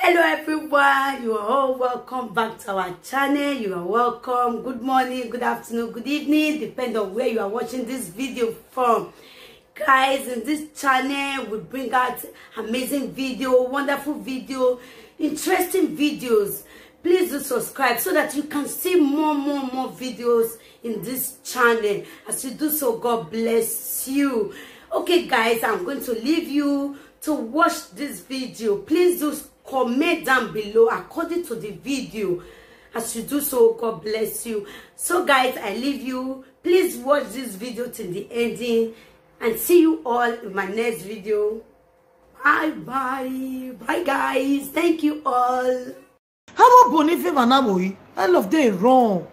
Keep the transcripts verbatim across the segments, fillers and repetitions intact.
Hello everyone, you are all welcome back to our channel. You are welcome. Good morning, good afternoon, good evening, depend on where you are watching this video from. Guys, in this channel, we bring out amazing video, wonderful video, interesting videos. Please do subscribe so that you can see more, more, more videos in this channel. As you do so, God bless you. Okay, guys, I'm going to leave you to watch this video. Please do comment down below according to the video. As you do so, God bless you. So, guys, I leave you. Please watch this video till the ending. And see you all in my next video. Bye bye. Bye, guys. Thank you all. How about Boniface and Amoyi? All of them run.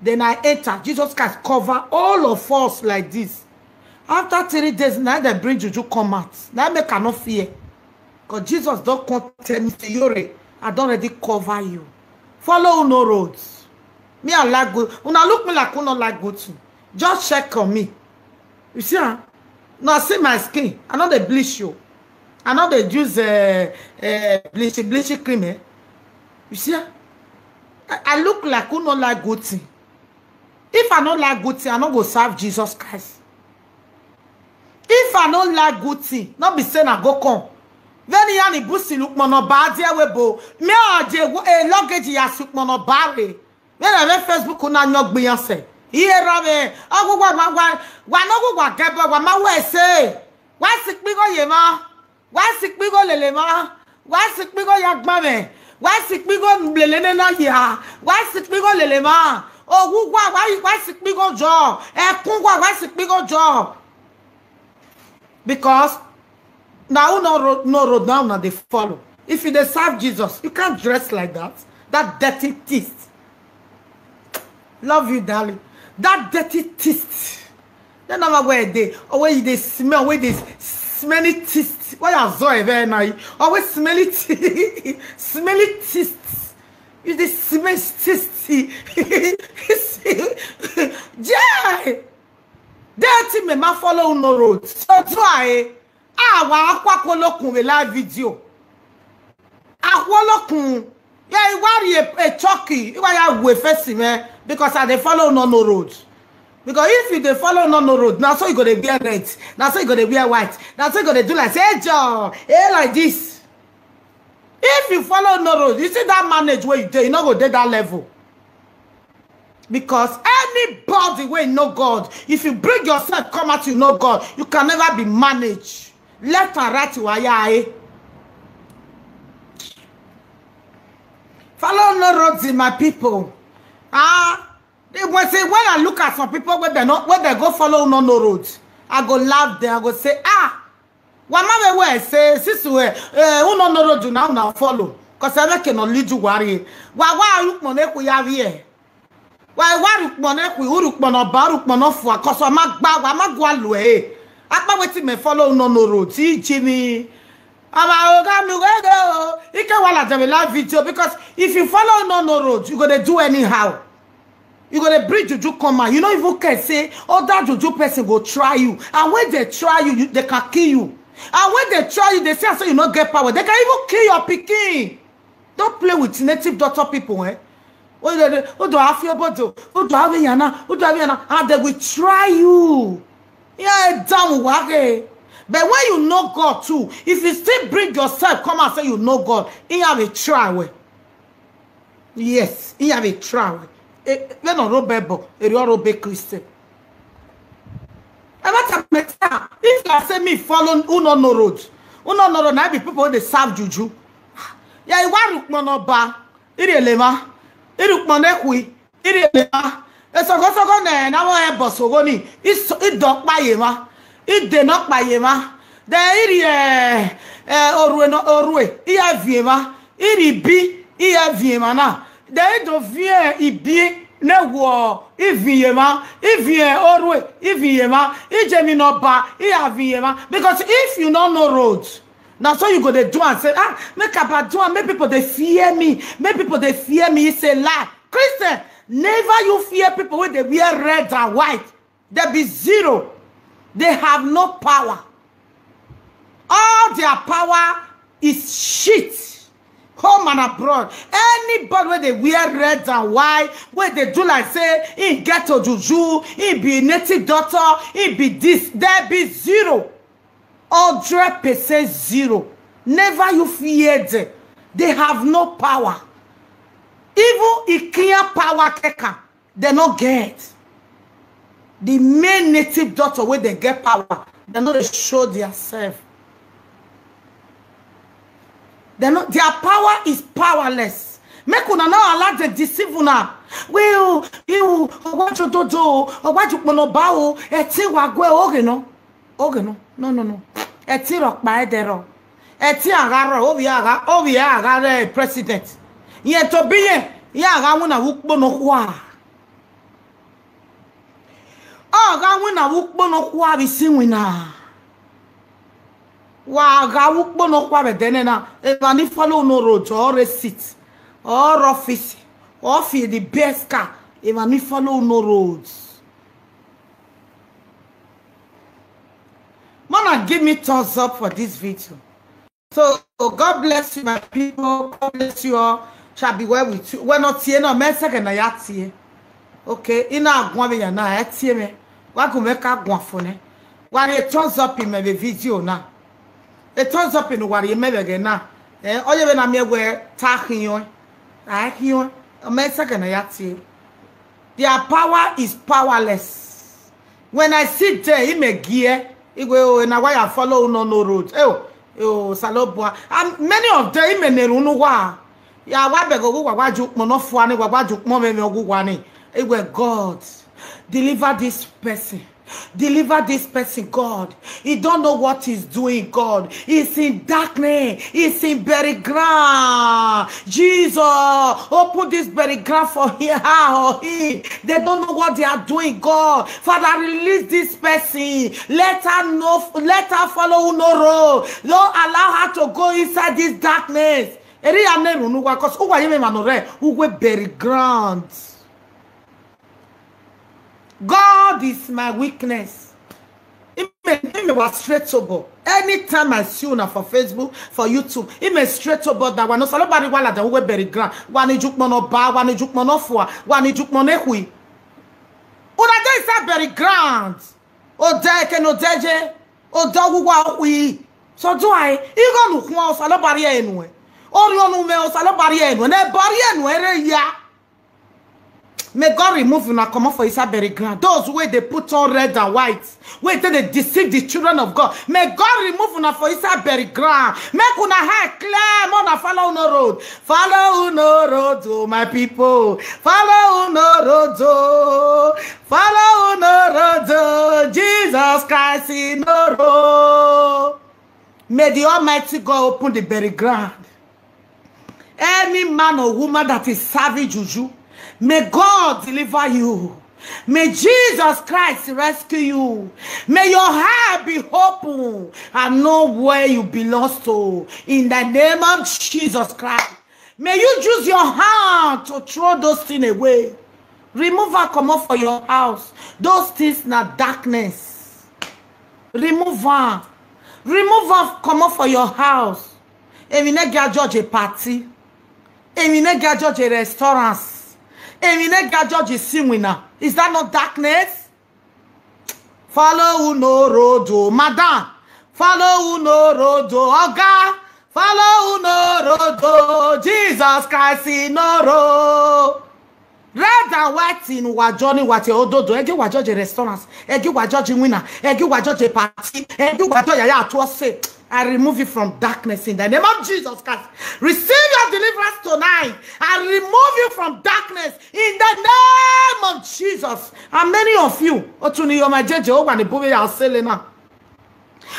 Then I enter. Jesus Christ cover all of us like this. After three days, now they bring juju come out. Now make I no fear. Because Jesus don't come tell me, say, "Yore, I don't already cover you." Follow no roads. Me, I like good. Una look me like who not like good thing. Just check on me. You see, huh? Now see my skin. I know they bleach you. I know they use uh, uh, bleaching, bleaching cream. Eh? You see, huh? I, I look like who not like good thing. If I not like good thing, I not go serve Jesus Christ. If I no like good thing, no be say na go come. Vbene iran ni busi lukpọn nọ ba die webo, me a je wo- e luggage ya si ukpọn nọ ba rre. Vbene vbe Facebook na yọ gbe iran sẹ. Iye ra vbe, ọgwụgwa wa wa wa na ọgwụgwa gẹbọ wa ma wẹ ẹse. Wa si kpigho ye emwa. Wa si kpigho lele emwa. Wa si kpigho ya gbanmwẹ. Wa si kpigho lele nena ya. Wa si kpigho lele emwa. Oghugwa wa wa si kpigho jọ. Ẹkun wa wa si kpigho jọ. Because now no road, no road now, now they follow. If you dey serve Jesus, you can't dress like that. That dirty taste. Love you, darling. That dirty taste. Then now where they always they smell, where they smelly taste. Why are so very nice? Always smelly, smelly taste. You dey smell tasty. Jai. They ti me ma follow no road. So do I. Ah, wa akwa kolokun we live video. Akwolokun. Yeah, I worry a, a chucky. I worry a we face him eh, because I dey follow no no road. Because if you dey follow no no road, now so you go dey wear red. Now so you go dey wear white. Now so you go dey do like say, "Hey, Joe, hey, like this." If you follow no road, you see that manage where you dey, you no go dey that level. Because anybody wey know God, if you bring yourself come out, you know God, you can never be managed. Left and right, you are here. Follow no roads, my people. Ah, they will say when I look at some people where they not where they go follow no no roads, I go laugh them. I go say, ah, wa ma vbe wẹ say since we eh, uno no road na una follow. Cause I make no lead you worry. Wa wa ru kpọn ne ku ya vie. Wa wa ru kpọn ne ku ru kpọn no ba ru kpọn no fua cause wa ma gba wa ma gua lu e. Akpa wetin me follow uno no road. Ti ji mi. Ama oga mi we go. Ike wa la dem live video because if you follow uno no road, you go dey do anyhow. You go dey bring juju come out. You no even care say other juju person go try you. And when they try you, you they can kill you. And when they try you, they say, "I say you no get power." They can even kill your pikin. Don't play with native daughter people, eh? Odo afiobodo, odo aviyana, odo aviyana, and they will try you. Yeah, down wage. But when you know God too, if you still bring yourself, come and say you know God, he have a try well. Yes, he have a try well. Eh, we no robe bo, e ro robe Christian. Ẹ má ta mẹ ta. If you say me follow uno no road, uno no road, na be people wey dey serve juju. Ya iwa rukpọn no ba, iri elema, iri ukpọn ne khui, iri elema. Esogho sogho ne na wo e boss ogho ni, iso- idọkpa ye ma, ide no kpa ye ma. De iri eh, eh, orue no orue, iya vie ma, iri bi, iya vie ma na. De ido vie ibi ne wo ivi ye ma, ivi orue, ivi ye ma, ijemi no ba, iya vi ye ma. Because if you no know road, na so you go dey do am say, ah, make I ba do am, make people dey fear me, make people dey fear me. It's a lie. Christian, never you fear people wey dey wear red and white. They be zero. They have no power. All their power is shit. man abroad. Anybody wey dey wear red and white, wey dey do like say he get ojuju, he be native doctor, he be this, there be zero. Hundred percent zero. Never you fear them. They have no power. Even Ikian power keka, they no get. The main native doctor wey dem get power, dem no dey show their self. Dem no, their power is powerless. Make una no allow dem deceive una. Well, you, Owajo Dodo, Owajo Ponoba, o, eti wa gwe, oge no. Oge no. No, no, no. Eti rọ kpa ẹdẹ rọ. Eti agha rọ, ovbi agha, ovbi agha rẹ president. Yẹn to bi yẹn, yẹn agha winna vbe ukpo nọkhua. Ọ gha winna vbe ukpo nọkhua vbe isi iwinna. Wa gha vbe ukpo nọkhua vbe ẹdẹ nẹ na, emwa ni follow unu road, ọ rre seat, ọ rre office, ọ fi the best car, emwa ni follow unu road. Mana give me thumbs up for this video. So, God bless you, my people. God bless you all. Shall be well with you. Wẹ ne ọ tie na, mẹ sẹkẹ ne a ya tie. Okay, I na guan vbe yan na, ẹ tie mwẹ. Wa gu mwẹ ka guan fo nẹ. Wa rhie thumbs up mẹ vbe video na. E thumbs up ne uwa rhie mẹ vbe ẹghẹ na. Eh, ọ ye vbe na miẹn wẹ ta khian. A khian. Mẹ sẹkẹ ne a ya tie. Their power is powerless. When I see them, imẹ giẹ, I wẹ, oh, na wa ya follow unu no road. Eh, oh, eh, oh, Osanobua. And many of them, imẹ ne erhunmwu uwa. Ya wa bẹghe ọghe uwa, wa ju ukpọn ne ọ fua ni, wa wa ju ukpọn mwẹ mwẹ ọghe uwa ni. I wẹ, God, deliver this person. Deliver this person, God. He don't know what he's doing, God. He's in darkness. He's in bury ground. Jesus, open this bury ground for him, her or him. They don't know what they are doing, God. Father, release this person. Let her know, let her follow unu road. Don't allow her to go inside this darkness. Eri ya ne erhunmwu uwa, 'cause uwa ye mwẹ emwa ne ọ rre, uwe bury ground. God is my witness. Imẹ, imẹ wa straight obọ. Anytime I see una for Facebook, for YouTube, imẹ straight obọ da wa ne Osanobua rhie uwa ladian vbe uwe bury ground. Wa ni ju ukpọn ne ọ ba, wa ni ju ukpọn ne ọ fua, wa ni ju ukpọn ne ekhui. Una de inside bury ground. Odẹ eke ne odẹ ye, odẹ ọghe uwa okhui. So do I, igho ne u khuan, Osanobua rhie ẹre nuẹn. Orhiọn ne u mwẹ, Osanobua rhie ẹre nuẹn. Ne ẹbọ rhie nuẹn rre ya. May God remove una comot for inside bury ground. Those wey dey put on red and white, wey take dey deceive the children of God. May God remove una for inside bury ground. Make una eye clear, make una follow unu road. Follow unu road, oh my people. Follow unu road, oh. Follow unu road, oh. Jesus Christ in unu road. May the Almighty God open the bury ground. Any man or woman that is serving juju, may God deliver you. May Jesus Christ rescue you. May your heart be open and know where you belong to. In the name of Jesus Christ. May you use your hand to throw those things away. Remove am comot for your house. Those things na darkness. Remove am. Remove am comot for your house. Emwi ne gia judge a party. Emwi ne gia judge a restaurant. Emwi ne gia judge a siwinna. Is that not darkness? Follow unu road, oh, madam. Follow unu road, oh, oga. Follow unu road, oh, Jesus Christ in unu road. Red and white in uwa journey, wa tie ododo. Ẹ ghi wa judge restaurants. Ẹ ghi wa judge winner. Ẹ ghi wa judge party. Ẹ ghi wa judge yaya atuọ se. I remove you from darkness in the name of Jesus Christ. Receive your deliverance tonight. I remove you from darkness in the name of Jesus. And many of you, otu ne I ma jeje, ọ wa ni bube ya sele na.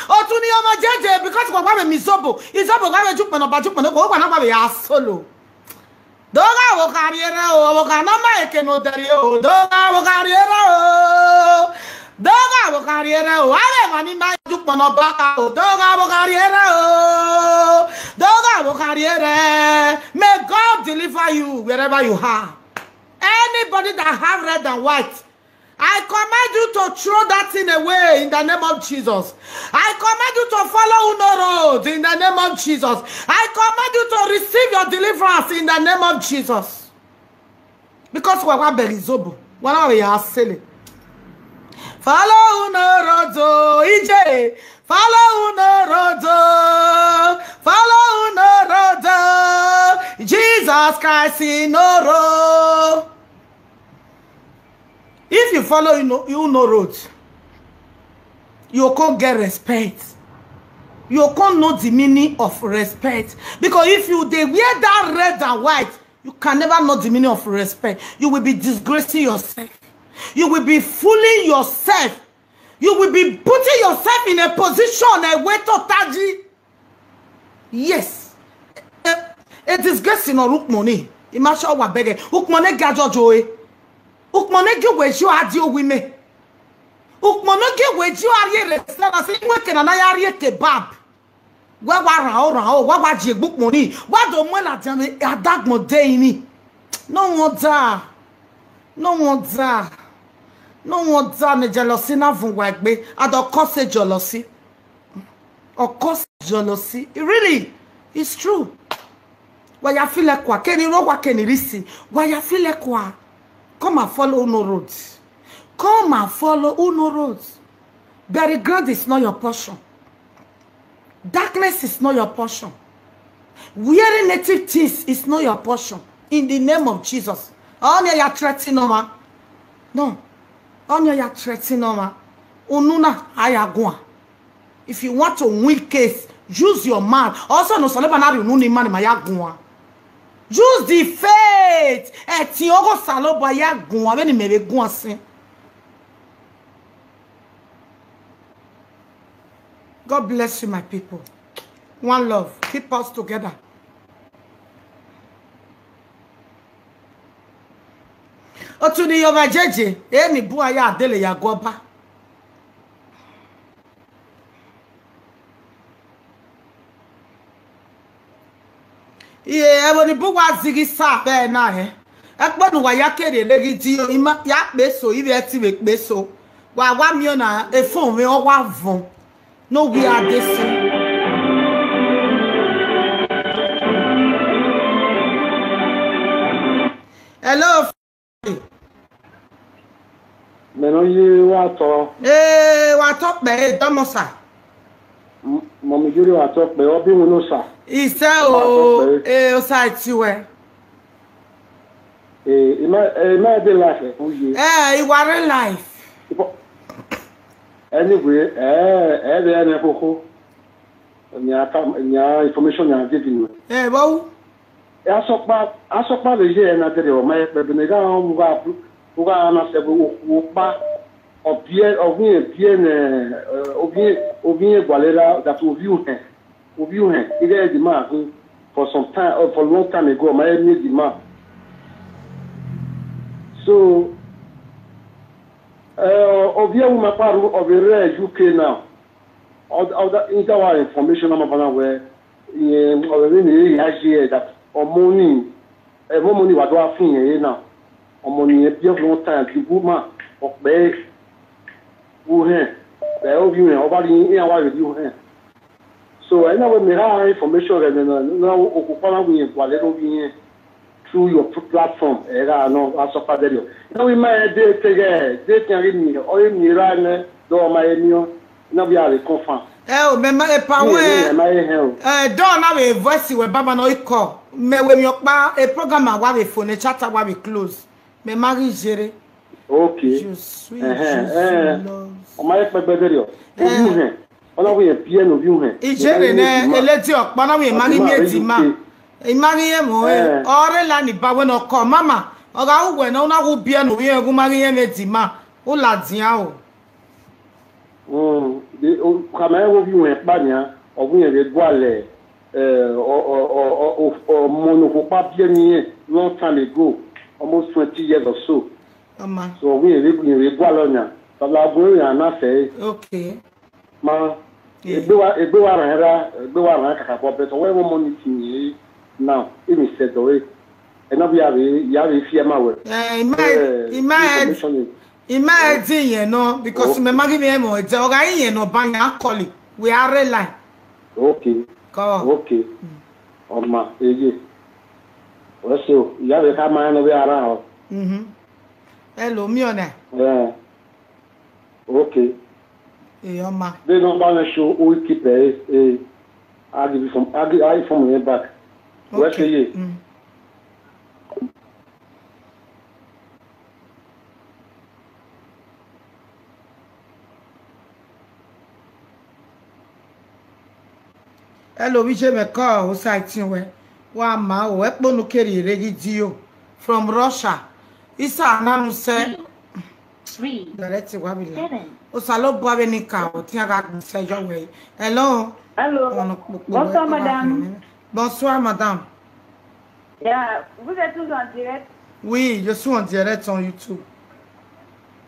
Otu ne I ma jeje, because wa wa vbe mi zobo. Izobo wa vbe jukpẹ nọ ba jukpẹ nọ, wa na wa vbe ya solo. Do gha vbe okha rhie rre o, vbe okha ne ọ ma eke ne odẹ rrie o. Do gha vbe okha rhie rre o. Do gha vbe okha rhie rre o. Avbe emwa ni ma jukpẹ nọ ba o. Do gha vbe okha rhie rre o. Do gha vbe okha rhie rre. May God deliver you wherever you are. Anybody that have red and white, I command you to throw that thing away in the name of Jesus. I command you to follow unu road in the name of Jesus. I command you to receive your your deliverance in the name of Jesus. Because wa wa bẹghe izobo, wa na vbe ya sele. Follow unu road o, ije. Follow unu road o, follow unu road o. Jesus Christ in no road. If you follow unu, unu road, you can't get respect. You can't know the meaning of respect. Because if you dey wear that red and white, you can never know the meaning of respect. You will be disgracing yourself. You will be fooling yourself. You will be putting yourself in a position, a way to taji. Yes. A, a disgrace in ukpọn ni. Ima sọ wa bẹghe. Ukpọn ne ga judge ore. Ukpọn ne gi wẹ ju a di owi mẹ. Ukpọn ne gi wẹ ju a rhie restaurant, iwẹ ke na na ya rhie kebab. Wa wa rhan o, rhan o, wa wa ji egbe ukpọn ni, wa do mu ladian vbe adagbọn de ini. No wonder, no wonder, no wonder ne jealousy na vun wa egbe, and of course jealousy, of course jealousy, it really, it's true. Wa ya feel like wa, keni ro wa keni risi, wa ya feel like wa. Come and follow unu road. Come and follow unu road. Bury ground is not your portion. Darkness is not your portion. Wearing native things is not your portion. In the name of Jesus. Ọni ya threaten ọmwa. No. Ọni ya threaten ọmwa. Unu na a ya guan. If you want to win case, use your mouth. Also, no, Osanobua na rhie unu ni ima ni ima ya guan. Use the faith. Ẹtin ọghe Osanobua ya guan, vbene imẹ vbe guan sin. God bless you, my people. One love. Keep us together. Otu ni yọ vbe jeje, eni bu a ya dele ya gu ọba. Iye, ẹvbo ni bu wa zighi sa vbe na hẹ. Ẹkpo ne uwa ya kere rre ghi di ima, ya kpe eso, ivbi ẹtin vbe kpe eso. Wa wa miẹn ọna, efo mwẹ ọ wa vọn. No we are this. Hello. Mẹ ne ọ ye wa tọ. Ee, wa tọ kpẹ, e dọmọ sa. M-, mọ mi yori wa tọ kpẹ, ọ bi winna osa. Isẹ o, e osa ti wẹ. Ee, ima, e, ima de life ẹkpo ye. Ee, I wa rre life. Ipo-, anyway, ee, ẹ vbe ẹnẹ khokho. Nia ta, nia information nia give you. Ee, vbọ ru? Asọkpa, asọkpa vbe ye ẹre na dẹrriọ, ọ ma he kpẹ, bene gha rẹn, u gha, u gha na sẹ vbe okhuo ọkpa, ọ biẹ, ọ ghi rẹn biẹ ne, eh, ovbi, ovbi irẹn gualọ erha, that ovbi uhẹn, ovbi uhẹn, ighẹ the man khin for some time, uh, for long time ago, ọ ma he miẹn the man. So, eh, ovbi ẹvbo ima kpa rre, ọ vbe rre U K now. Ọ, ọ, I da wa information na ma banna wẹ, irẹn, ọ vbe vbene ya ye that ọmọ ni, ẹmwẹ ọmọ ni wa do gha fi irẹn re na. Ọmọ ni irẹn biẹ for long time, the woman, ọ kpẹ vbe uhẹn, vbe ovbi uhẹn, ọ ba rri iran wa vbe rri uhẹn. So, ẹ na wẹ mẹ ra information ghẹ nẹ na, na okhuo ọkpa na wẹ irẹn gualọ ẹre ovbi irẹn through your pl-, platform, ẹ gha nọ, asọkpa dẹrriọ. Na wẹ ima rẹn de te ghẹ, de khian ghi miẹn, ọ re miẹn ra nẹ, dọ ma he miẹn, na wẹ a vbe confirm. Ẹ o, mẹ ma, epa wẹ, ẹ ma he hẹn o. Ẹ, dọ na vbe voice wẹ baba nọ ikọ, mẹ wẹ miẹn ọkpa, e program a wa vbe fo nẹ, chat a wa vbe close. Mẹ ma ghi zere. Okay. You sweet, ẹhẹn, you sweet love. Ọ ma he kpẹgbẹ dẹrriọ. Ovbi uhẹn. Ọ na wẹ irẹn biẹ ne ovbi uhẹn. Ijere nẹ, eledi ọkpa na wẹ irẹn ma ghi miẹn the man. I ma ghi irẹn mọ, eh, ọ rre la ni ba wẹ ne ọ kọ, mama, ọ gha ru wẹ nẹ, u na wu biẹ ne ovbi uhẹn, u ma ghi irẹn mwẹ the man. U ladian o. Mm, de, o, khama rẹn vbe ovbi uhẹn kpa nian, ọ wẹ irẹn vbe gualọ, eh, ọ, ọ, ọ, ọ, ọ, ọmọ ne okhuo ọkpa biẹ ne irẹn long time ago, almost twenty years or so. Ọ ma. So, ọ wẹ irẹn vbe, irẹn vbe gualọ nian, ọ la gu iran na sẹ ẹre. Okay. Ma, egbe wa, egbe wa rran ra, egbe wa rran kakabọ, but ọ wẹ vbe ọmọ ni fi irẹn re now, emwi sẹ dọ re. Ẹ na wẹ ya vbe, ya vbe fi ẹma wẹ. Eh, ima, eh, ima, information ni. Ima ẹ di iyẹn nọ, because mẹ ma ghi vbe ẹmwẹ ẹdẹ, ọ gha iyẹn nọ ba yan kọli, we are real line. Okay. Kọ. Okay. Ọ ma, eye. Wẹ so, ya vbe kha ma rẹn ne ọ vbe a rhan ọ. Mhm. Hello, miẹn ọna. Eh. Okay. Ẹ, ọ ma. Vbene ọ ba mwẹ so, u keep ẹ, eh, I'll give you some, I'll give, I'll inform you back. Wẹ Okay. se ye. Mm. Hello, vbe iye mwẹ kọ, osa ẹtin wẹ. Wa ma o, ẹkpo ne u kere rre ghi di o. From Russia. Isa na nu sẹ. Direct wa bi la. Osanobua vbene I ka o, tian gha gbẹn sẹ yọ wẹ. Hello. Hello. Ọmọ ne kpokpo wẹ, Bonsoir, ọ gha madame. Khin mwẹ. Bonsoir, madame. Yeah, vous êtes toujours en direct? Oui, je suis en direct en YouTube.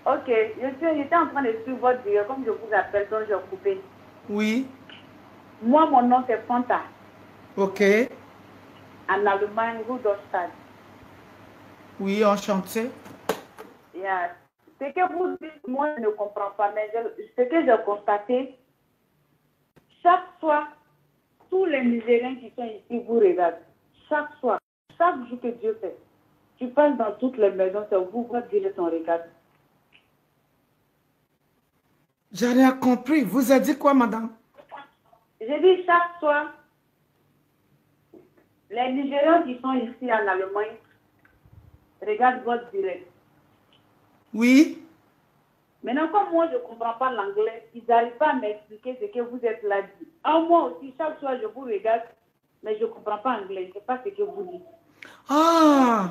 Ok, je suis, j'étais en train de suivre votre vidéo, comme je vous appelle, donc je coupais. Oui. Moi, mon nom, c'est Fanta. Ok. En Allemagne, Rudolstadt. Oui, enchanté. Yeah. Ce que vous dites, moi, je ne comprends pas, mais je- ce que j'ai constaté, chaque soir, tous les Nigériens qui sont ici vous regardent. Chaque soir, chaque jour que Dieu fait, tu passes dans toutes les maisons, c'est vous, votre direct, on regarde. J'ai rien compris. Vous avez dit quoi, madame? J'ai dit chaque soir, les Nigérians qui sont ici en Allemagne regardent votre direct. Oui. Maintenant, comme moi, je ne comprends pas l'anglais, ils n'arrivent pas à m'expliquer ce que vous êtes là dit. Ah, moi aussi, chaque soir, je vous regarde, mais je ne comprends pas anglais, je ne sais pas ce que vous dites. Ah!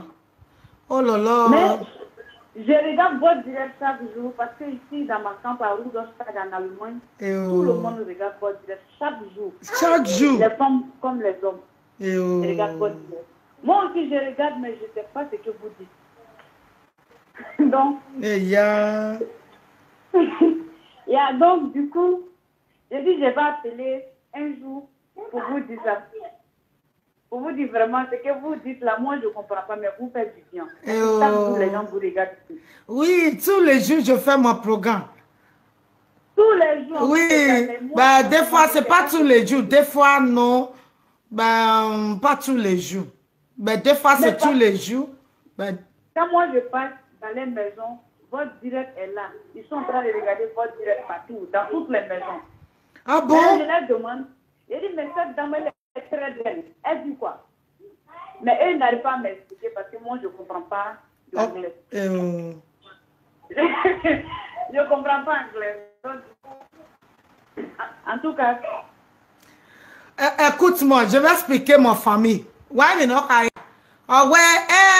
Oh là là! Mais je regarde votre direct chaque jour parce que ici, dans ma camp à Rudolstadt, en Allemagne, eh, tout le monde regarde votre direct chaque jour. Chaque jour. Les femmes comme les hommes. Eh, regardent votre direct. Moi aussi, je regarde, mais je ne sais pas ce que vous dites. Donc, eh, yeah. Yeah, donc, du coup, je dis, je vais appeler un jour pour vous dire ça. Pour vous dire vraiment, ce que vous dites là, moi, je ne comprends pas, mais vous faites du bien. Parce que chaque jour, les gens vous regardent ici. Oui, tous les jours, je fais mon programme. Tous les jours, oui, vous regardez. Moi, bah, des fois, c'est pas tous les jours. Des fois, non. Ben, pas tous les jours. Ben, des fois, c'est tous les jours. Ben, quand moi, je passe dans les maisons, votre direct est là. Ils sont en train de regarder votre direct partout, dans toutes les maisons. Ah bon? Maintenant, je leur demande, je dis, mais cette dame, elle est très belle. Elle dit quoi? Mais eux, ils n'arrivent pas à m'expliquer parce que moi, je ne comprends pas l'anglais. Oh, euh. Je ne comprends pas anglais. Donc, du coup, en, en tout cas, eh, écoute-moi, je vais expliquer mon famille. Why me no carry? Ọ wẹ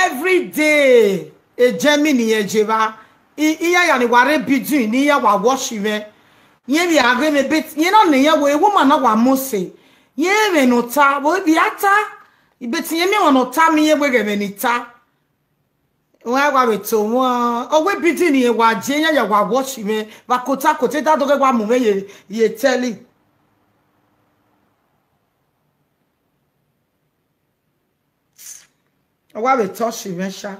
every day, e Germany, e jeva. I, iran ya ni wa rre building, ne iran wa wash mwẹ. Irẹn vbe a ghe mwẹ, but irẹn na ne irẹn wẹ, woman na wa mose. Irẹn mwẹ ne ọ ta, vbe a ta, but irẹn miẹn emwa ne ọ ta ma irẹn wẹ ghẹ mwẹ ne I ta. Wẹ wa vbe to wọn, ọ wẹ building ne irẹn wa je, iran ya wa wash mwẹ, vbe a kota kota, da do ghe wa mu mwẹ ye, ye telly. Ọ wa vbe touch mwẹ sha.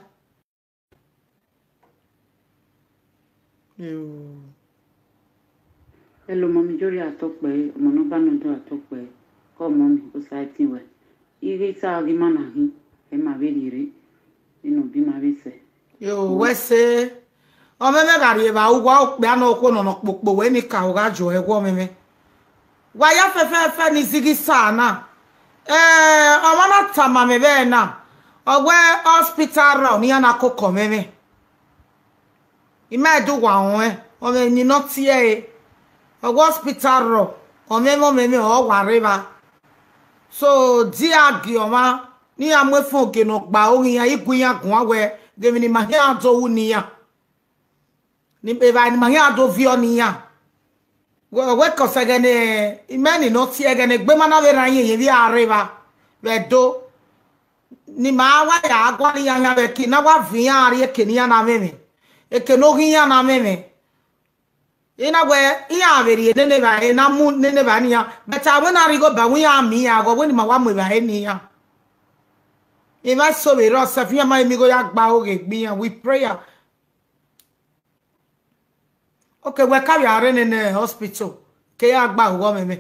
Yo. Hello, mummy, Jory atọ kpẹẹ, ọmọ ne ọ ba nọ dọ atọ kpẹẹ, kọ mummy, osa ẹtin wẹ. I ghi ta ghi ma na hin, ẹ ma vbe rhie rre, enobi ma vbe sẹ. Yo, wẹ sẹ, ọ mwẹ mwẹ gha rhie evba uwa okpia nọ okhuo nọ nọ kpokpo wẹ ni ka u gha jọ ẹghẹ ọ mwẹ mwẹ. Wa ya fẹfẹfẹ ni zighi sa na. Eh, ọmwa na tama mwẹ vbe ẹre na, ọ wẹ hospital rrọọ ne iran na koko mwẹ mwẹ. I ma do wa ruẹn, ọ mwẹ ni nọ tie ẹre. Ọ wẹ hospital rrọọ, ọ mwẹ mwẹ, ọ mwẹ mwẹ, ọ wa rre evba. So, dia gie ọmwa, ne iran mu efẹn ogie ne ọ gba oghe iran, i gu iran guan wẹ, ghe emwi ne ima khian do ru ne iran. Ni evba ne ima khian do viọ ne iran. Wẹ, wẹ kọ sẹ ẹghẹ ne imẹ ni nọ tie ẹghẹ ne egbe ma na vbe rran yẹn, yẹn vbe a rre evba vbe Ẹdo. Ne ima wa ya gualọ iran yan vbe eke ne a wa viọ iran rrie eke ne iran na mwẹ mwẹ. Eke ne oghi iran na mwẹ mwẹ. I na wẹ iran vbe rhie nene evbare na mu nene evbare ne iran. But avbe na rhie igho ba wẹ iran miẹn iran ghọ wẹ ne ima wa mu evbare ne iran. Emwa eso vbe rrọọ sef, iran ma he miẹn igho ya gba oghe egbe iran with prayer. Okay, wẹ ka vbe a rre nene hospital, ke ya gba ugho mwẹ mwẹ.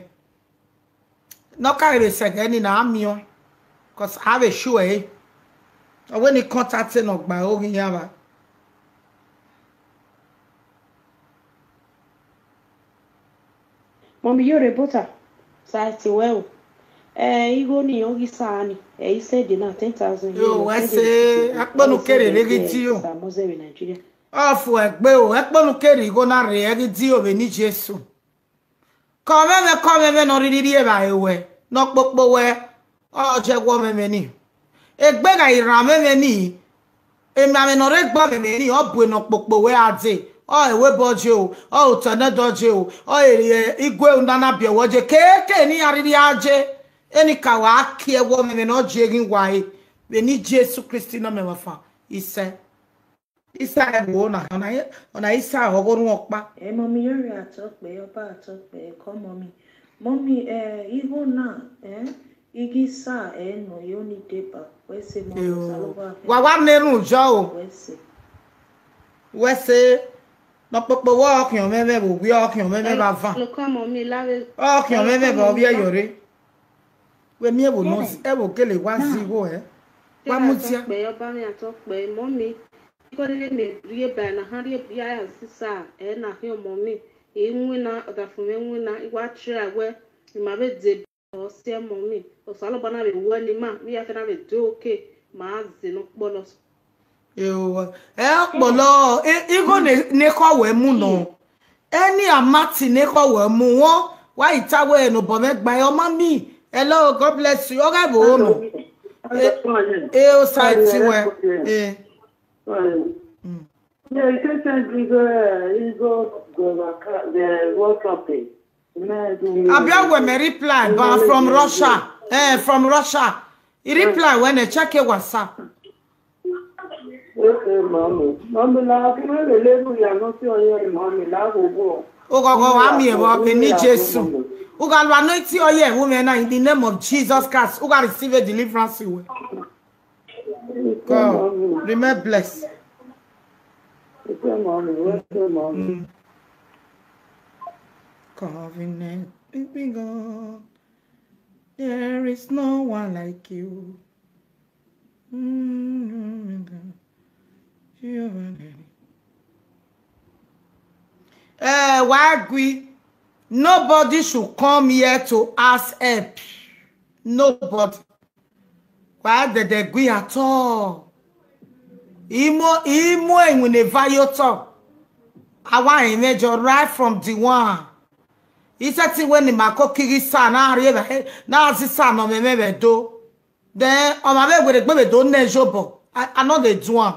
Ne ọ ka vbe sẹ ẹghẹ ni na a miẹn ọẹn, 'cause a vbe sure ẹre. Ọ wẹ ne contact ne ọ gba oghi yan vba. Mummy, you reporter. Sa ti wẹ o. Eh, igho ni ọ ghi sa ni. Eh, he said na ten thousand. Yo, wẹ se, akpọnu kere vbe ghi ti o. Sa Mose vbe Nigeria. Ọ fu ẹgbe o, akpọnu kere igho na rre, ẹ ghi di o vbe ni Jesu. Kọmwẹmwẹ, kọmwẹmwẹ ne ọ rhirhi rri evbare ruẹ, ne ọ kpokpo ruẹ, ọ jẹ wẹ ọmwẹmwẹ ni. Egbe gha i rhan ọmwẹmwẹ ni, emwamwẹ ne ọ rre egbe ọmwẹmwẹ ni, ọ bu ne ọ kpokpo ruẹ a dee, ọ re ẹvbo ẹbọ je o, ọ re otọ ne ẹdẹ je o, ọ re igue na na biẹ wẹ je, keke ne iran rhirhi a je, enikaro a kie wẹ ọmwẹmwẹ ne ọ je ghi wa re, vbe ni Jesu Kristi ne ọ mẹ vbe ọfan, isẹ. Isa ẹvbo na, ọna, ọna Isa ọghe orhuọn ọkpa. Eh, mummy, you reporter, ọba reporter, come mummy. Mummy, eh, igho na, eh, igho sa, eh, nọ, you need deba. Wẹ se mummy, Yo. Osalobua kẹ. Wa wa nẹrun jọ o. Wẹ se. Wẹ se, ne ọ kpokpo ruẹ ọ khian ọmwẹmwẹ vbe owiẹ, ọ khian ọmwẹmwẹ vbe avan. Hello, come mummy, love it. Ọ khian ọmwẹmwẹ vbe ovbi ẹyọ rre. Wẹ miẹn ẹvbo nọ, ẹvbo gele wa zẹ igho ẹ. Wa mudia. Kpẹ, ọba mwẹ atọ kpẹ, mummy. Ikọ ne mẹ rhie ba na, ha rhie ya ya sisa, ẹ na khian mummy. I winna, ọdafẹn mwẹ winna, I wa try wẹ, I ma vbe deba ọ siẹ mummy. Osalobua na vbe wẹ ne ima, vbe ya kẹ na vbe do oke, ma zẹ ne ọ kpọlọ. Eo, ẹ ọ kpọlọ, i-, igho ne, ne ekhọe wẹ mu nọ. Ẹni amati ne ekhọe wẹ mu wọn, wa i ta wẹ ne obọ mwẹ gba ẹ, ọ ma miẹn. Hello, God bless you. Ọ gha vbe nọ. Hello. Eh, eh, Osa ti wẹ. Eh. Mm. Yeah, he said, send Igho, uh, Igho, the, the WhatsApp. Abi ọ wẹ mẹ reply, but from Russia. Eh, from Russia. I reply wẹ nẹ, check your WhatsApp. Okay, mummy. Mummy, la, kí ló lè lérò ìyá náà tí ọyẹ mummy lágbogbo? Oghọghọ wa miẹn vbe ni Jesu. U gha lu anointing oil vbe mwẹ na, in the name of Jesus Christ. U gha receive a deliverance wẹ. God, remain blessed. Okay, mummy. Okay, mummy. Mm. Covenant keeping God. There is no one like you. Mm, Jehovah. Eh, why we? Nobody should come here to ask help. Nobody. Wa dẹdẹ gui at all. Imo, imo iwinna eva ye otọ. Awa rẹn mwẹ jọ right from the one. I said thing when ma ko kighi sa na rhie vbe, na si sa nọ mwẹ mwẹ vbe do. Then, ọ ma vbe werriegbe vbe do nẹ Job. I, I no dey do am.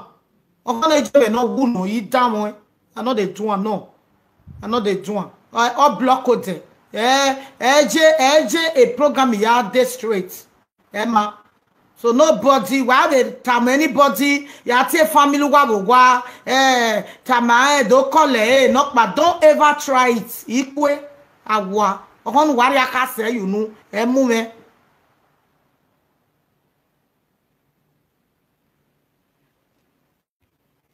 Ọ ma na je vbe no wu no, I da wọn. I no dey do am, no. I no dey do am. I, I block o de. Eh, eh, je, eh, je a program ya dey straight. Emma. So nobody, wa vbe tama anybody, ya tie family wa vbe owa, eh, tama, eh, do call, eh, nọkpa, don't ever try it. Ikue, awa, ọkhọn ne uwa rhie akhasẹ ye unu, ẹ mu mwẹ.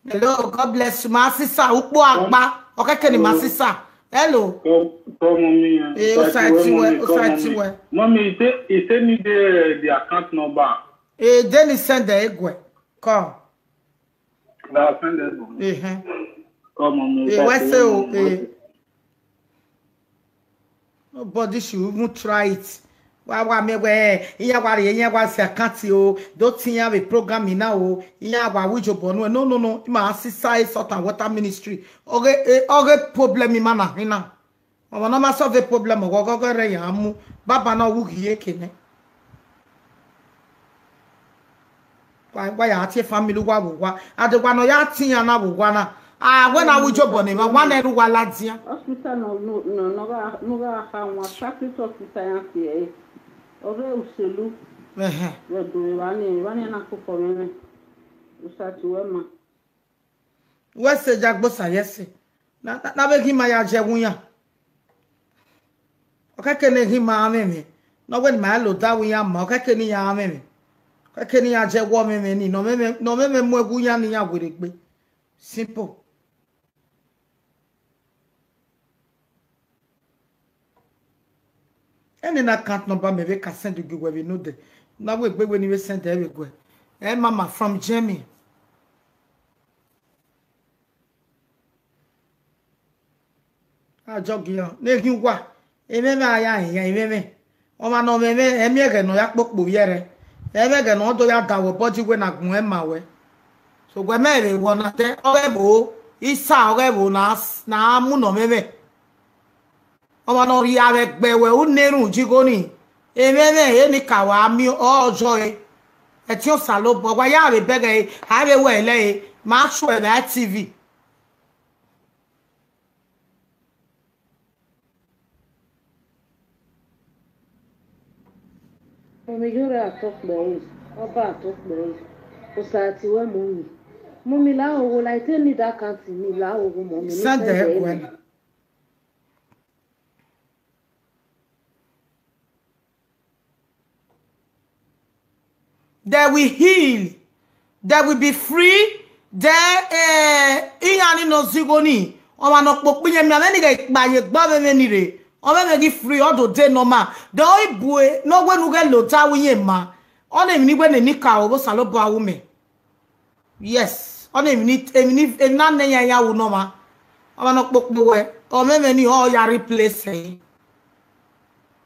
Hello, God bless you, my sister. Ukpo akpa. Okay, can my sister. Hello. Come, come on me. Eh, Osa ti wẹ, Osa ti wẹ. Mommy, he say, he say me the, the account number. Eh, then he send the egwe. Come. Na send the egwe. Eh, eh. Come on me. Eh, wẹ se o, eh. Nobody should even try it. Wa, wa miẹn wẹ, iran wa rhie, iran wa sẹ account o, do tie iran vbe program na o, iran wa wu ijobọ nuẹn. No, no, no, ima sisa e salt and water ministry. Ọghe, eh, ọghe problem ima na khin na. Ọmwa ne ọ ma solve problem, ọghọghọ rẹ ya mu. Baba na wu ghi ye ke nẹ. Wa, wa ya tie family uwa vbe owa. A de wa ne ọ ya tie iran na vbe owa na. A wẹ na wu ijobọ ne emwa, wa nẹ erha uwa ladian. Hospital nọ, nọ, nọ, nọ gha, nọ gha kha wan, Sacred Hospital iran tie ẹre. Ọ ghe Uselu. Ẹhẹn. Vbe do evba ni, evba ni na koko mwẹ mwẹ. Osa ti wẹ ma. Wẹ sẹ, Jagbosa, yẹ sẹ. Na, na, na vbe ghi ima ya jẹ ẹwu iran. Ọ kẹkẹ ne ghi ima mwẹ mwẹ. Ne ọ wẹ ne ima la odaro iran ma, ọ kẹkẹ ne iran mwẹ mwẹ. Ọ kẹkẹ ne iran jẹ ẹwu mwẹ mwẹ ni, ne ọ mwẹ mwẹ, ne ọ mwẹ mwẹ mu ẹwu iran ne iran werriegbe. Simple. Ẹnẹ na account number mẹ vbe ka send gie uwẹ vbe nodẹ. Na wẹ egbe wẹ ne I vbe send ẹre vbe guẹ. Eh, mama from Germany. Ajọgiọ ne eghi uwa, emwẹmwẹ a ya hian emwẹmwẹ. Ọmwa ne ọ mwẹ ẹmwẹ, ẹmwẹ ẹghẹ ne ọ ya kpokpo vbiẹ rẹ, ẹmwẹ ẹghẹ ne ọ do ya da wẹ obọ ji wẹ ne agbọn ẹn ma wẹ. So wẹ mẹ vbe wọ na dẹ, ọghe ẹvbo, isa ọghe ẹvbo na, na mu nọ mwẹ mwẹ. Ọmwa ne ọ rhia vbe ẹgbẹ wẹ, u na erhunmwu ji igho ni, emwẹmwẹ ehe ni ka wa miẹn ọjọ ẹre. Ẹtin Osanobua, wa ya vbe bẹghe ẹre, a vbe wẹ ẹlẹre, ma suẹ vbe TV. Mummy, you are talk about, about talk about. Osa ti wẹ mummy. Mummy la owo, like, take me that country, me la owo, mummy, me Send send the them. Well. They will heal. They will be free. Then, eh, iran ni nọ zigho ni, ọmwa ne ọ kpokpo iran, mẹ ni ghẹ kpa ye gbe ọvbẹ mwẹ ni rre. Ọvbẹ mwẹ ghi free, ọ do de normal. Then ọ i bu e, ne ọ wẹ ne u ghẹ lo da wẹ iran ma. Ọ na emwi ni wẹ ne eni ka o, vbe Osanobua ru mẹ. Yes, ọ na emwi ni, emwi ni, emwi na nẹ iran ya ru ne ọmwa. Ọmwa ne ọ kpokpo wẹ, ọ mwẹ mwẹ ni, ọ ya replace ẹre.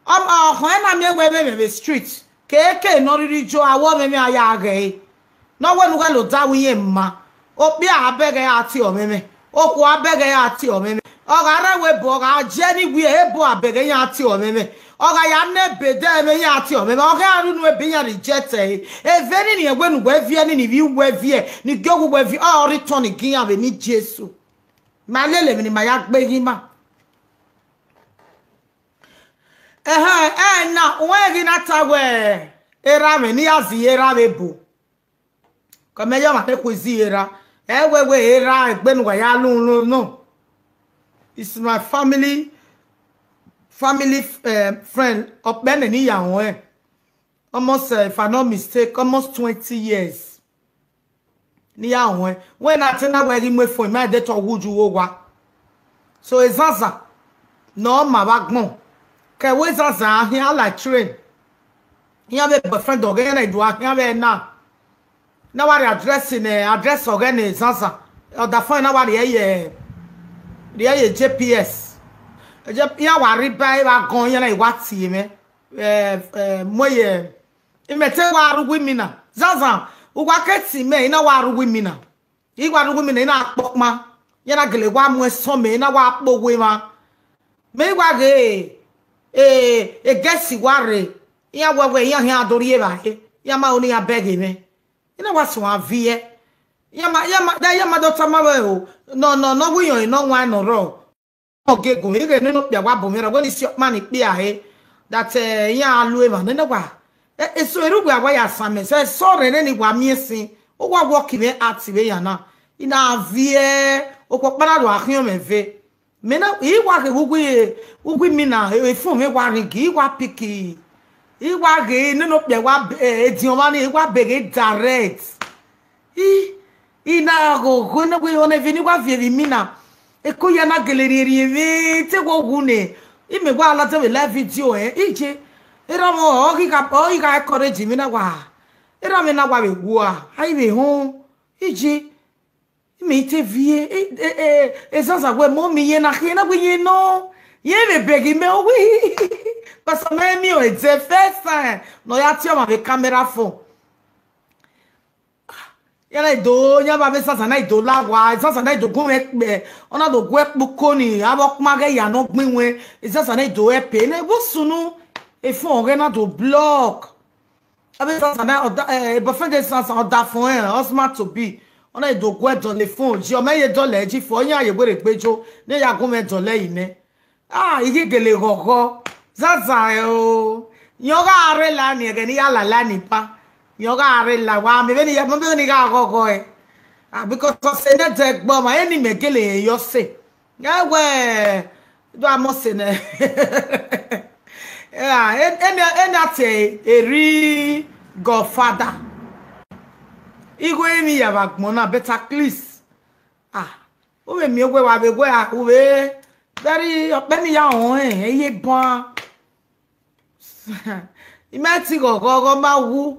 Ọ, ọ khọn ẹn na miẹn wẹ vbe mwẹ vbe street, keke ne ọ rhirhi jo, awọ mwẹ mwẹ a ya ghẹ ẹre. Ne ọ wẹ ne u ghẹ lo da wẹ iran ma. Okpia a bẹghe a tie ọmwẹmwẹ. Okhuo a bẹghe a tie ọmwẹmwẹ. Ọ gha rre ẹvbo ebo, ọ gha jẹ ni wẹ ebo a bẹghe iran tie ọmwẹmwẹ. Ọ gha ya na ebe dẹ vbe iran tie ọmwẹmwẹ. Ọ gha rre unu ebe iran reject ẹre. Eve ni ne wẹ ne uwẹ viẹ, ni ne ivbi uwẹ viẹ, ni gie owa uwẹ viẹ, ọ return gie iran vbe eni Jesu. Ma lele emwi ne ima ya gbe ghi ima. Ẹhẹn, ẹna, uwẹ ghi na ta wẹ, erha mwẹ ne I ya zẹ erha vbe ebo. Kọ mẹ ye ọmwa ne khu izi erha. Ẹ wẹ wẹ erha egbe ne uwa ya lun lun nọ. It's my family, family, eh, friend. Ọkpẹ nẹ ne I ya ruẹn. Almost, eh, if I not mistake, almost twenty years. Ne I ya ruẹn. Wẹ na te na wẹ ghi mu efun, ima de tọ wu ju owa. So ezazan ne ọ ma vbe agbọn. Ke ẹvbo ezazan a khian like train. Iran vbe boyfriend ọghe na i do a khian vbe na. Na wa rhie address ne address ọghe ne ezazan. Ọdafẹn na wa rhie ye, rhie ye J P S. Iran wa rre iba evba gọn, iran na i wa tie mwẹ. Eh, eh, mu ye, imẹ te wa rre uwu imina. Zazan, uwa ke tie mẹ, I na wa rre uwu imina. I wa rre uwu imina, I na kpọkpan. Iran na gele wa mu ẹsọn mẹ, I na wa kpe owa emwa. Mẹ I wa ghe, eh, egẹsi wa rre. Iran wẹ wẹ, iran khian do rri evbare. Iran ma ho ne iran bẹghe mwẹ. I na wa suẹn viẹ. Iran ma, iran ma, da iran ma do tama vbe o. Nọ, nọ, nọ, wẹ iyọnrẹn nọ wan nọ rrọọ. Ọ ghe gun, ighẹ nene okpia wa bu mwẹ ra, wẹ ne I si ọkpa ni kpia he, that, eh, iran a lu emwa nene wa. Eh, eso erha uwẹ a wa ya san mẹ, sẹ eso rẹ nene wa miẹn sin, ọ wa work mwẹ heart vbe yan na. I na viẹ, okhuo ọkpa na do a khian mwẹ ve. Mẹ na, I wa ghe vbe uwu, uwu imina, efun mwẹ wa ring, I wa pick. I wa ghe nene okpia wa, eh, ediọn mwa ni, I wa beghe direct. I, I na ghọghọ ne wẹ ọna eve ne I wa viẹ vbe imina. Eko ya na gele rhiẹnrhiẹn mwẹ, te wẹ wu nẹ. Imẹ wa ladian vbe live video, eh, iye. Erha mwẹ ọ ghi gha, ọ ghi gha encourage mwẹ na wa. Erha mwẹ na wa vbe wua, a i vbe họn. Iye. Imẹ i te viẹ, e, e, e, ezazan wẹ mummy, iye na khian na wẹ iye nọ. Iye vbe beghe mẹ, owi. Pastor, mẹ miẹn ẹdẹ first time ne ọ ya tie ọmwa vbe camera phone. Iran na i do, iran vbe avbe ezazan na i do la owa, ezazan na i do gu mwẹ kpẹ, ọ na do gu ẹkpo uko ni, avbe ọkpa ghẹ ya ne ọ gbẹn iwẹn, ezazan na i do help ne vbe sunu, efun ọghẹ na do block. Avbe ezazan na, ọ da, eh, boyfriend ezazan, ọdafẹn, husband to be, ọ na i do gu ẹdọlẹ efun, ji ọ mẹ ye dọlẹ ji fo, iran ye were gbejo, ne ya gu mwẹ dọlẹ yi nẹ. Ah, I ghi gele ghọghọ. Zaza ẹ o. Yẹn ọ gha rre la ni ẹghẹ ne I ya la la ni ba. Yẹn ọ gha rre la, wa mẹ vbene I ya, mẹ vbene I gha ghọghọ ẹ. Ah, because ọ sẹ nẹ ẹdẹ gbe ọmwa, eni mẹ gele ye ọse. Ẹ wẹ, do a mọ sẹ nẹ. Ah, eni, eni a te eri godfather. Igho emwi ya vbe agbọn na, but at least, ah, u vbe miẹn wẹ wa vbe wẹ a, u vbe, very, ọkpẹ ni ya họn ẹn, ẹ ye ban. I ma ti ghọghọ, ọghọ ma wu.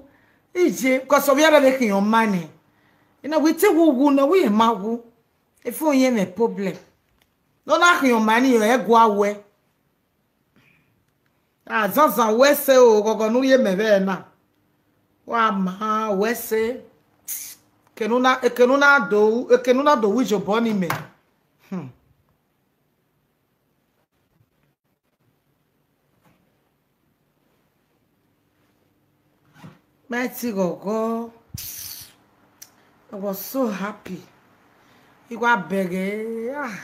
Iye, because ovbi ẹre vbe khian ọma nẹ. You know, we think we wu, no, we ma wu. If we hear me problem. No na khian ọma ni, ẹ gua wẹ. Azanzan wẹ sẹ o, ghọghọ ne u ye mẹ vbe na. Wa ma wẹ sẹ. Ekene u na, ekene u na do, ekene u na do wu iyobọ ni mẹ. Hmm. Mighty God, God, I was so happy. I wa bẹghe, ah.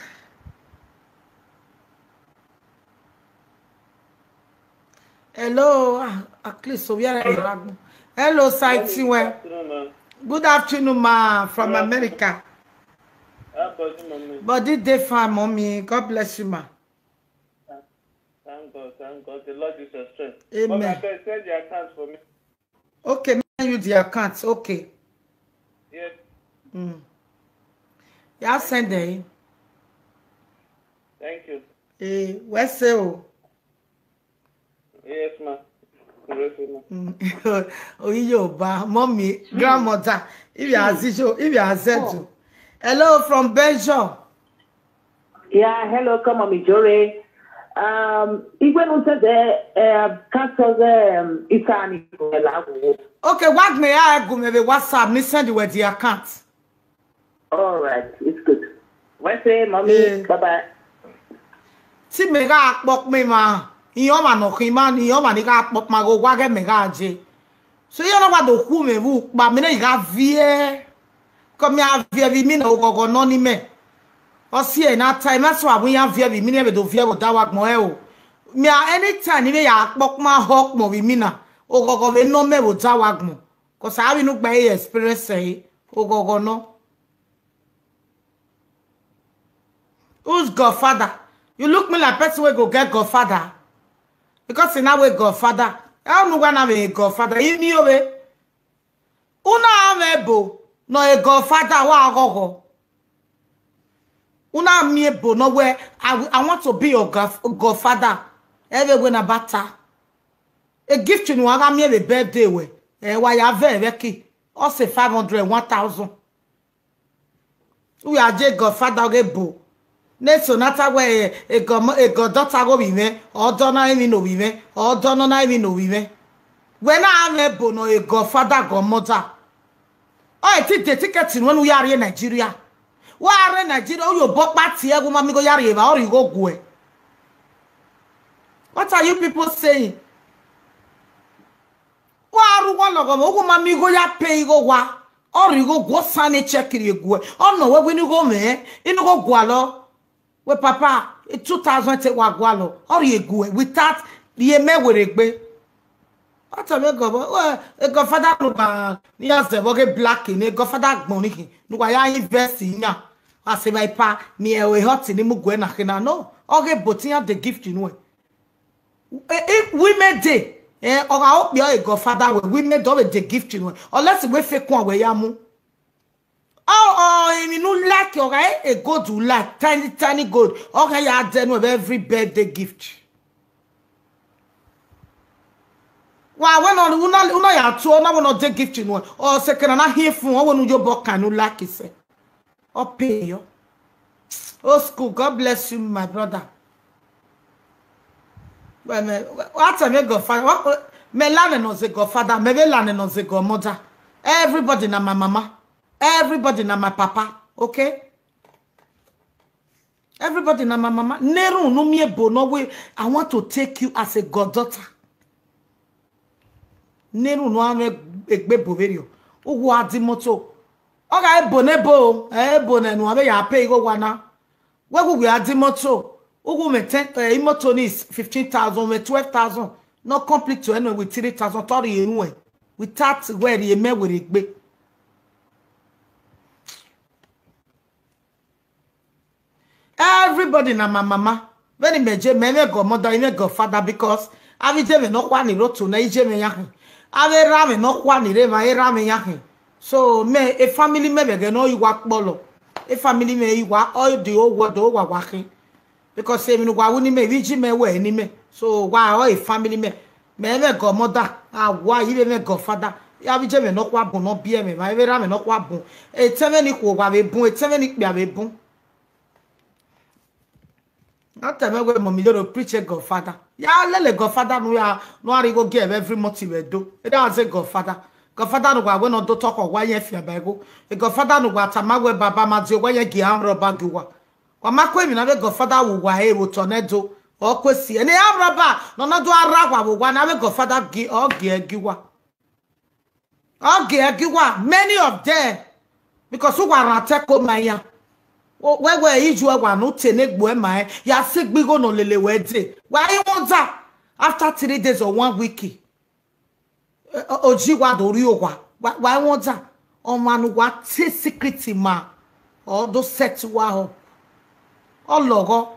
Hello, ah, at least so we are. Hello, Saiti. Well, good afternoon, ma, from America. Body dey fine, mommy. God bless you, ma. Thank God, thank God. The Lord is your strength. Amen. Mommy, I beg, send the account for me. Okay, me send you the account. Okay. Yes. Mm. Yeah, send them. Thank you. Eh, where say oh? Yes, ma. Yes, ma. Mm. Oh, Yoruba, mommy, grandmother. If you are Zijo, if you are Zeto. Hello from Belgium. Yeah, hello, come on, Mijore. Um, igwe nu te de, eh, cancer, um, isani la wo. Okay, what me I go me the WhatsApp, me send you the account. All right, it's good. Wẹ se, mommy, eh, bye bye. Ti mẹ gha kpọkpọ emwa, iran ọmwa ne ọ khin ima, iran ọmwa ni gha kpọkpọ ghe owa ghẹ mẹ gha je. So iran na wa do khu mwẹ vbe ukpa, mẹ na gha viẹ. Kọ mẹ a viẹ vbe imina oghọghọ nọ ni mẹ. Ọ si ẹre na ta, I ma so avbe iran viẹ vbe imina, vbe do viẹ vbe odaro agbọn ẹre o. Mẹ a anytime ni mẹ ya kpọkpọ họkpọ vbe imina, oghọghọ vbe nọ mẹ vbe odaro agbọn. Cause avbe ne ugba e experience ẹre, oghọghọ nọ. Who's godfather? You look me like person wey go get godfather. Because ina wẹ godfather. Ẹ unu wa na vbe godfather. Imi ove. Una mwẹ ebo nọ e godfather wa ghọghọ. Una miẹn ebo nọ wẹ, I, wi- I want to be your godf- godfather. Ẹ vbe wẹ na bata. A gift ne uwa gha miẹn vbe birthday wẹ. Ẹ wa ya vẹ ẹvẹki. Ọ sẹ five hundred, one thousand. Uwa je godfather ghe ebo. Ne so na ta wẹ, e, e god mo- e goddaughter gho vbe mwẹ, ọ dọ na emwi ne ovbi mwẹ, ọ dọ nọ na emwi ne ovbi mwẹ. Wẹ na mwẹ ebo nọ e godfather godmother. Ọ e ti de ticket nuẹn ne u ya rrie Nigeria. Wa rrie Nigeria, u ye obọ kpa tie ẹghẹ u ma miẹn igho ya rrie evba, ọ rhie igho guẹ. What are you people saying? Wa rre uwa lọghọ vbe, u ma miẹn igho ya pay igho wa. Ọ rhie igho guẹ, ọ sẹ ne check rhie guẹ. Ọ nọ wẹ wẹ inu igho mwẹ, inu igho gualọ. Wẹ papa, two thousand te wa gualọ. Ọ rhie guẹ without rhie mẹ werriegbe. Ọ tama e godfa- wẹ, e godfather ne uwa ni ya zẹ vbe ọghe black ne godfather agbọn ni khin, ne uwa ya invest iran. Wa sẹ evba epa, miẹn ẹre hot ni mu guẹ na khin na. No, ọghe ebo te iran de gift nuẹn. Eh, eh, women day. Eh, ọ gha okpia ọre godfather wẹ, women day ọ vbe de gift nuẹn. Unless wẹ fake one wẹ ya mu. Ọ, ọ, emwi ne u like, ọ gha e gold u like, tiny, tiny gold. Ọ gha ya dẹ nuẹn vbe every birthday gift. Wa wẹ nọ, una, una ya tuẹ, ọ na wẹ nọ de gift nuẹn. Ọ sẹ kẹ na na hiẹn fun, ọ wẹ ne u ye obọ kan ne u like sẹ. Ọ pay yọ. Old school, God bless you, my brother. Well, me, what time you godfather? What, me learn no say godfather, me be learn no say godmother. Everybody na my mama. Everybody na my papa. Okay? Everybody na my mama. Neru no mi ebo no way. I want to take you as a goddaughter. Neru no ame egbe boverio. Ugu adi moto. Ọ gha ebo ne ebo, ebo ne nu ave ya pay igho wa na. Wẹ gu wẹ a di moto, ugu mẹ ten, eh, imoto ni is fifteen thousand, mẹ twelve thousand, no complete to end with three thousand, tọrọ ye ruẹ, without wẹ rhie mẹ werriegbe. Everybody na my mama. Vbene imẹ je, mẹ mwẹ godmother, imẹ godfather, because avbe iye mwẹ nọkhua ni rre otu na, iye mwẹ ya khin. Avbe erha mwẹ nọkhua ni rre emwa, erha mwẹ ya khin. So, mẹ, e family mẹ vbe ẹghẹ ne ọ i wa kpọlọ. E family mẹ i wa, ọ de owa, de owa wa khin. Because emwi ne uwa ru ni mẹ, ivbi iye mẹ wẹ ni mẹ. So, wa ọ e family mẹ. Mẹ mwẹ godmother, a wa, ivbe mwẹ godfather. Ya vbe iye mwẹ nọkhua bun ne ọ biẹ mwẹ, emwa vbe erha mwẹ nọkhua bun. Etẹn mwẹ ni ikhuo owa vbe bun, etẹn mwẹ ni ikpia vbe bun. Na tama mwẹ wẹẹ, mummy, you dey preach a godfather. Ya lele godfather ne u ya, ne u gha rhie igho gie ẹre every month vbe Ẹdo. Ẹ da zẹ godfather. Godfather ne uwa wẹ ne ọ do tọkhọ, uwa yẹn fian ba igho. E godfather ne uwa tama wẹẹ, baba ma die, uwa yẹn gie armed robber gie uwa. Wa ma ku emwi ne avbe godfather ru uwa ẹre vbe otọ ne Ẹdo. Ọ ku esi ẹre ne armed robber ne ọ na do ra rre uwa vbe owa ne avbe godfather gie, ọ gie ẹre gie uwa. Ọ gie ẹre gie uwa, many of them, because uwa rhan otọ ẹko ma iran. Wẹ wẹ, iye uwa ne u te ne egbe ma rẹn, ya sẹ egbe igho ne ọ lele wẹ dee. Wa i wonder, after three days or one week, eh, o- oji wa do rri owa, wa wa i wonder, ọmwa ne uwa te secret ma, ọ do set uwa họ. Ọ lọghọ,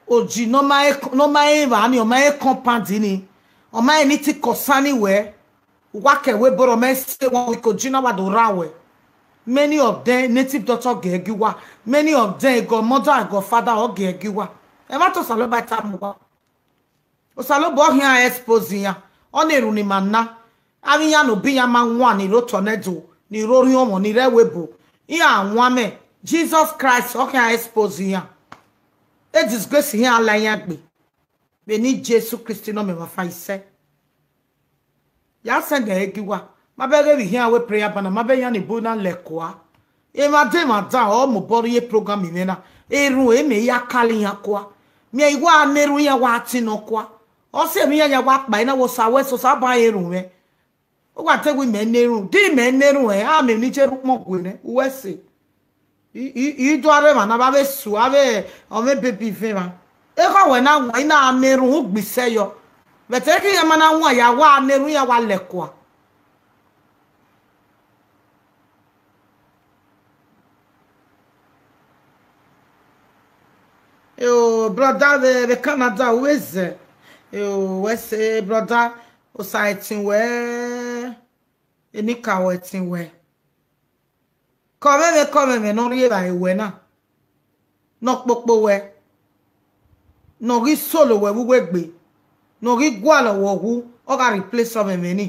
oji ne ọ ma he, ne ọ ma he evba ni, ọ ma he compound ni, ọ ma he anything concern wẹ. Uwa ke wẹ ebo rọ mẹ sẹ one week, oji na wa do rre uwa. Many of them, native doctor gie ẹre gie uwa. Many of them, godmother and godfather ọ gie ẹre gie uwa. Ẹmwata Osanobua tama uwa. Osanobua ọ khian expose iran. Ọ na erhunmwu ne ima na. Avbe iran ne obọ iran ma wan ni rre otọ ne Ẹdo, ni rre orhiọnmwọ, ni rre ẹvbo ebo, iran wan mẹ. Jesus Christ ọ khian expose iran. E disgrace iran la iran gbe. Vbe eni Jesu Kristi ne ọ miẹn ọmwa fan isẹ. Ya send ẹre gie uwa. Ma bẹghe vbe ihian wẹ prayer banner, ma bẹghe iran ni bu na lẹ kua. Emwa de emwa dan ọ mobọ rrie program mwẹ na. Erhunmwu mẹ ya kala iran kua. Miẹn iwa ne erhunmwu iran wa tin nọ kua. Ọ si emwi iran ya wa kpa na, wẹ Osa, wẹ Osanobua rẹn erhunmwu mwẹ. Uwa te wẹ imẹ ne erhunmwu, de imẹ ne erhunmwu ẹre, a miẹn emwi ne I ye rre ukpọn gue nẹ, uwẹ sẹ. I, I, I do aro emwa na vbe avbe esu, avbe ọmọ ebebi ivẹn mwa. Ekhọe wẹ na wan, I na ne erhunmwu gbe isẹ yọ. Vbe ẹdẹ iran ma na wan ya wa ne erhunmwu iran wa lẹ kua. Eo, brother vbe, vbe Canada, u vbe zẹ. Eo, wẹ sẹ, brother, Osa ẹtin wẹ, enikaro ẹtin wẹ. Kọmwẹmwẹ, kọmwẹmwẹ ne ọ rri evbare wẹ na, ne ọ kpokpo wẹ, ne ọ ghi solo wẹ vbe uwu egbe, ne ọ ghi gualọ wẹ ọghu, ọ gha replace ọmwẹmwẹ ni.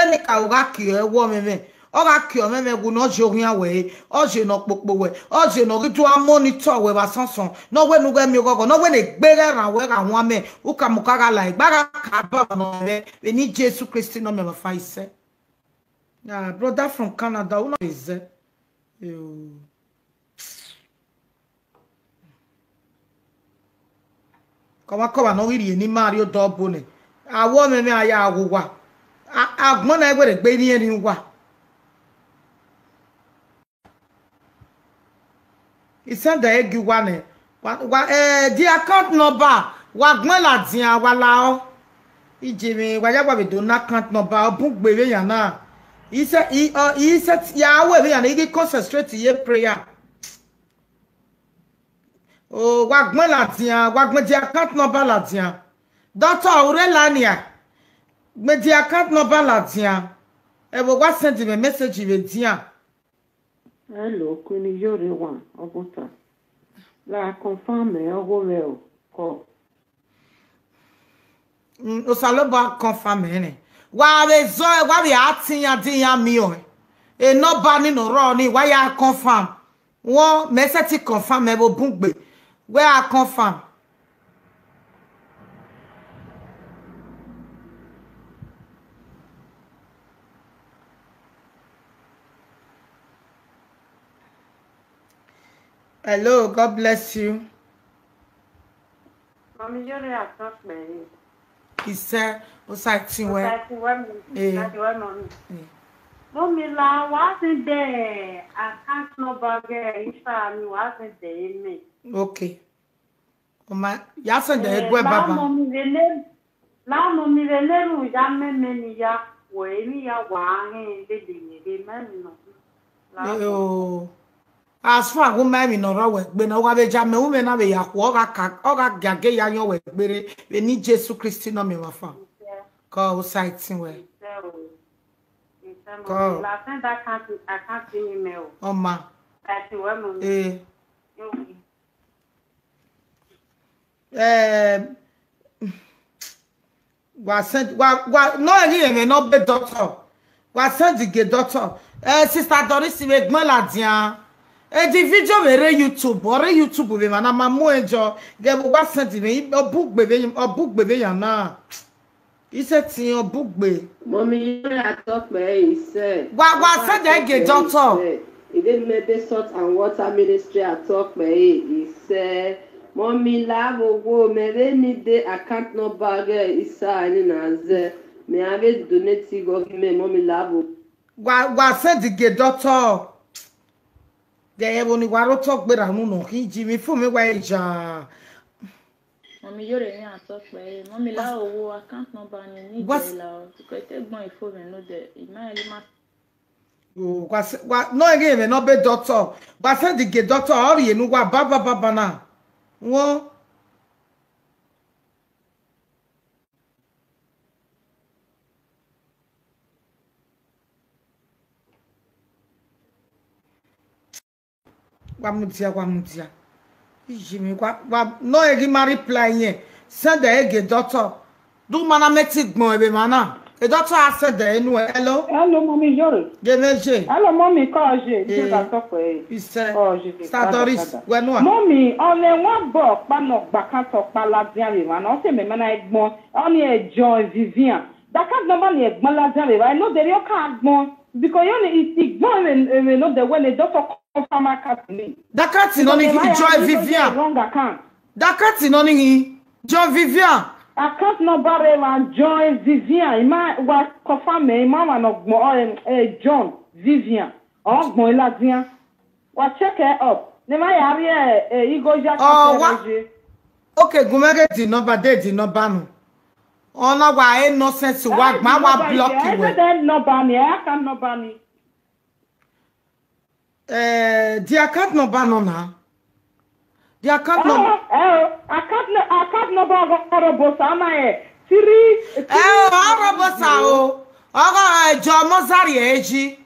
Enikaro gha kie ẹre wẹ ọmwẹmwẹ, ọ gha kie ọmwẹmwẹ wu ne ọ ye oghian wẹ re, ọ ye ne ọ kpokpo wẹ, ọ ye ne ọ ghi do a monitor wẹ vbe asọnsọn, ne ọ wẹ ne u ghẹ miẹn oghọghọ, ne ọ wẹ ne egbe ghẹ rran wẹ gha wan mẹ, ukamuka gha la egbe, a gha ka ba ọmwa ne ọ mwẹ vbe eni Jesu Kristi ne ọ miẹn ọmwa fan isẹ. Ah, brother from Canada, u na vbe zẹ. Eo. Kọmwakọmwa ne ọ ghi rhie ne ima rrie odọ ọbo nẹ, a wẹ ọmwẹmwẹ a ya ghe uwa. A, agbọn na i were egbe rhiẹnrhiẹn uwa. I send ẹre gie uwa nẹ. Wa, wa, eh, the account number, wa gbẹn ladian, wa la ọ. Ije mwẹ, wa ya wa vbe do na account number, ọ bun gbe vbe yan na. I sẹ, i, ọ, i sẹ, ya wẹ vbe yan na, i ghi concentrate ye prayer. O, wa gbẹn ladian, wa gbẹn the account number ladian. Doctor, u rre la nia? Gbẹn the account number ladian. Ẹvbo wa send mwẹ message vbe dian. Hello, Queen Iyore wa, Ọgọta. La confirm ẹ, ọgho mwẹ o, kọ. Mm, Osanobua confirm ẹnẹ. Wa vbe zọ, wa vbe a tin iran, di iran miẹn ọẹn. E number ni ne ọ rrọọ ni, wa ya confirm. Wọ, mẹ sẹtin confirm ẹvbo bun gbe. Wẹ a confirm. Hello, God bless you. Mami Iyore, a tọn kpẹre. Isẹ, Osa ẹtin wẹ. Osa ẹtin wẹ, mami. Eh. Osa ẹtin wẹ, mami. Eh. Mami, la, wa send the account number gẹ, Isa, mi, wa send the email. Okay. Ọ ma, ya send the, eh, egbe baba. La mọ mi vbe ne, la mọ mi vbe ne erhunmwu ya mẹ mẹ ni ya, wẹ emwi ya wa hẹn lele yẹn ghe mẹ ni nọ. La mọ. Eh, o. As far as wẹ u ma emwi ne ọ rrọọ wẹ egbe na, u gha vbe ja mẹ, u mwẹ na vbe ya khuẹ, ọ gha ka, ọ gha giagie ya yọn wẹ egbe rre, vbe eni Jesu Kristi ne ọ miẹn ọmwa fan. Kọ, Osa ẹtin wẹ. Kọ. Ọ ma. Eh. Eh, Wa send, wa, wa, nọ ẹre ghi ẹmwẹ ne ọ be doctor. Wa send gie doctor. Eh, Sister Doris, vbe gbọn ladian. Eh, the video vbe rre YouTube, ọ rre YouTube vbe emwa na ma mu ẹn jọ. Ghẹ vbe wa send mwẹ, ọ bugbe vbe, ọ bugbe vbe yan na. I sẹ tin, ọ bugbe. Mummy, you are talk me, he said. Wa, wa send gie doctor. He did me the salt and water ministry, I talk me, he said. Mummy, love, wo, me, they need the account number, eh, isa, ni na ze. Me, I will donate to go, me, Mummy, love. Wa, wa send gie doctor. Ghẹ vbe ni wa rre otọ gberra unu nọ khin, ji mwẹ phone mwẹ wa e ja. Mummy, you are in a talk me. Mummy, love, wo, account number ni, ni de la, because they gbọn ifo me no de. Ima, ima. Oh, wa se-, wa, no, ẹ ghi mwẹ nọ be doctor. Wa send gie doctor, ọ rhie ne uwa ba, ba, ba, ba na. Wọ. Wa mudia, wa mudia. Iji mi, wa, wa, no, ẹ ghi ma reply yẹn. Send gie doctor. Do ma na mẹ ti gbọn ẹvbe emwa na. E doctor a send ẹ nuẹn. Hello? Hello, Mummy, you are in. Ghe mwẹ je. Hello, Mummy, call je. Je, eh, doctor, eh. He said, oh, je, Sister Doris, we know. Mummy, ọ mwẹ wan bọ ọkpa ne ọ gba account ọkpa ladian vbe emwa na, ọ sẹ mẹ ma na gbọn, ọ ni ẹ John Vivian. The account number ni ẹ gbọn ladian vbe emwa, no, de rhie ọ ka gbọn. Because you only, it, it gbọn vbe, vbe no de wẹ ne doctor confirm account ni. The account nọ ni John Vivian. Wrong account. The account nọ ni John Vivian. Account number rẹ wa John Vivian. Ima wa confirm ẹ, ima wa nọ gbọn, eh, eh, John Vivian. Ọ gbọn ladian. Wa check her up. Ne ma ya rhie, eh, igho ya ka wa. Okay, gu mwẹ ghe the number, de the number nu. Ọ na wa e nonsense, wa gba, wa block iwẹ. Ẹ sẹ the number ni, ẹ account number ni. Eh, the account number nọ na. The account number. Eh, eh, account nu-, account number ọghe Ọrọbosa na ẹ three, eh, three Ọrọbosa o. Ọghe, eh, Joy Ọmọzarriọ eji.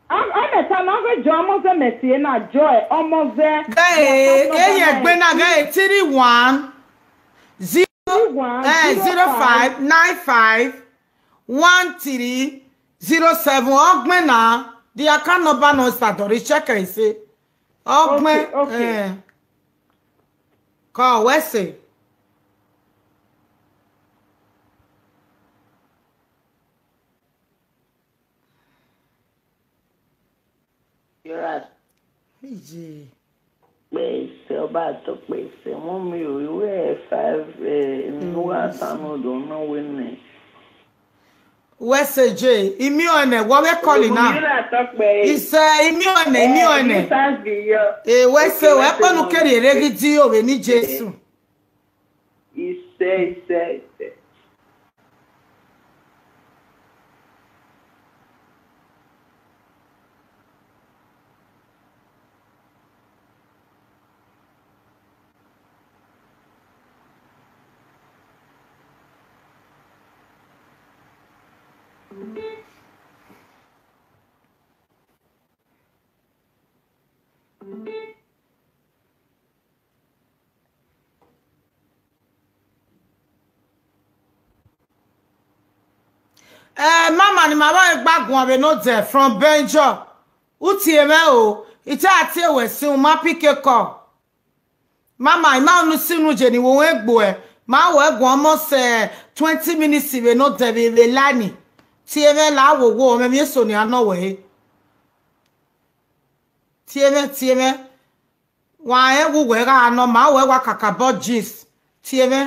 A, a mẹ ta na ghe Joy Ọmọzẹ mẹ tie na, Joy Ọmọzẹ. Ghẹ, ghẹ yẹn gbe na, ghẹ three one zero, eh, zero five nine five one three zero seven. Ọ gbẹn na, the account number nọ, Sister Doris, check ẹ, ise. Ọ gbẹn, okay, okay. Eh. Call, wẹ sẹ. Ije. Kpẹsẹ, ọba tọ kpẹsẹ, mummy o, iwẹ five, eh, ne uwa tama odọ na wẹ nẹ. Wẹ sẹ je, imiọn ẹnẹ, wọ vbe call na. Isẹ, imiọn ẹnẹ, imiọn ẹnẹ. E, wẹ sẹ, wẹ kpọnu kere ere ghi di ovbe ni Jesu. Isẹ, isẹ, isẹ. Eh, mama ni ma vbe gba guan vbe no de from Benjo. U tie mwẹ o, I te a tie wẹ sin, u ma pick call. Mama, I ma unu si unu je ni wo wẹ gbo ẹ. Ma wẹ guan almost, eh, twenty minutes vbe no de vbe, vbe line. Tie mwẹ la wo wo, mẹ miẹn eso ni a nọ wẹ he. Tie mwẹ, tie mwẹ. Wa rẹn vbe uwẹ gha nọ, ma wẹ wa kakabọ jeans. Tie mwẹ.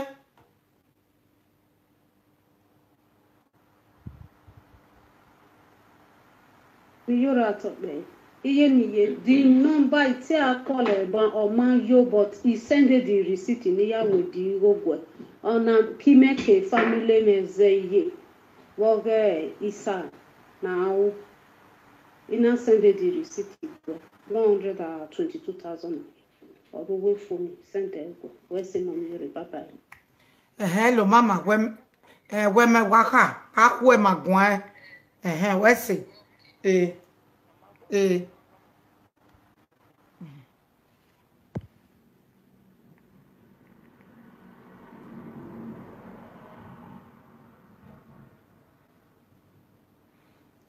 Iyore atọkpẹ, iye ni ye, the number I te a call ẹ ban ọ ma yo, but I send the receipt ne I ya wẹ the igho guẹ. Ọna ki mẹ ke family mwẹ zẹ iye. Vbe ọghe isa na ru, I na send the receipt guẹ, one hundred and twenty-two thousand. Ọ do wẹ phone, send ẹ guẹ. Wẹ sẹ, mummy, Iyore, bye bye. Ẹhẹn, hello, mama, wẹ, eh, wẹ mẹ wa kha, a khuẹ ma guan ẹ. Ẹhẹn, wẹ sẹ. Eh, eh.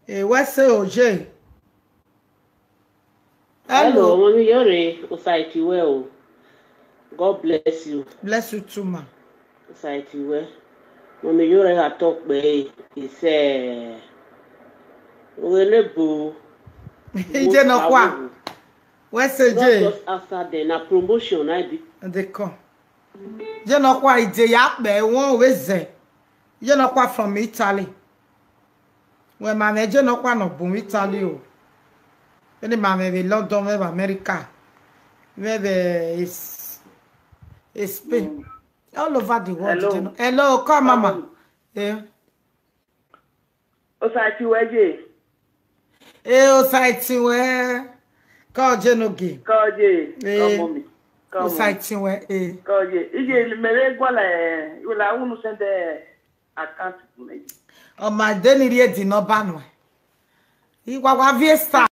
Eh, wẹ sẹ oje. Hello, hello, Mọmi Iyore, Osaiti wẹ o. God bless you. Bless you too, ma. Osaiti wẹ. Mọmi Iyore gha tọ kpẹ, e, e sẹ. Oghe ne bu. Ije nọ kua. Wẹ sẹ je. Not just after the, na promotion, I be. They come. Ije nọ kua, ije ya kpẹ, wọn vbe zẹ. Ije nọ kua from Italy. Wẹ ma mwẹ ije nọ kua nọ bun vbe Italy o. Vbene ma mwẹ vbe London, mwẹ vbe America, mwẹ vbe, eh, S-, eh, Spain. All over the world. Hello. Hello, come, mama. Come. Eh. Osaiti wẹ ye. Eh, Osaiti wẹ. Kọ je nogie. Kọ je. Eh. Come, mommy. Come, mommy. Osaiti wẹ, eh. Kọ je. Iye mẹ vbe gualọ, eh, I will, I will send the account to me. Ọ ma de ni rhie the number nuẹn. I wa wa viẹ star.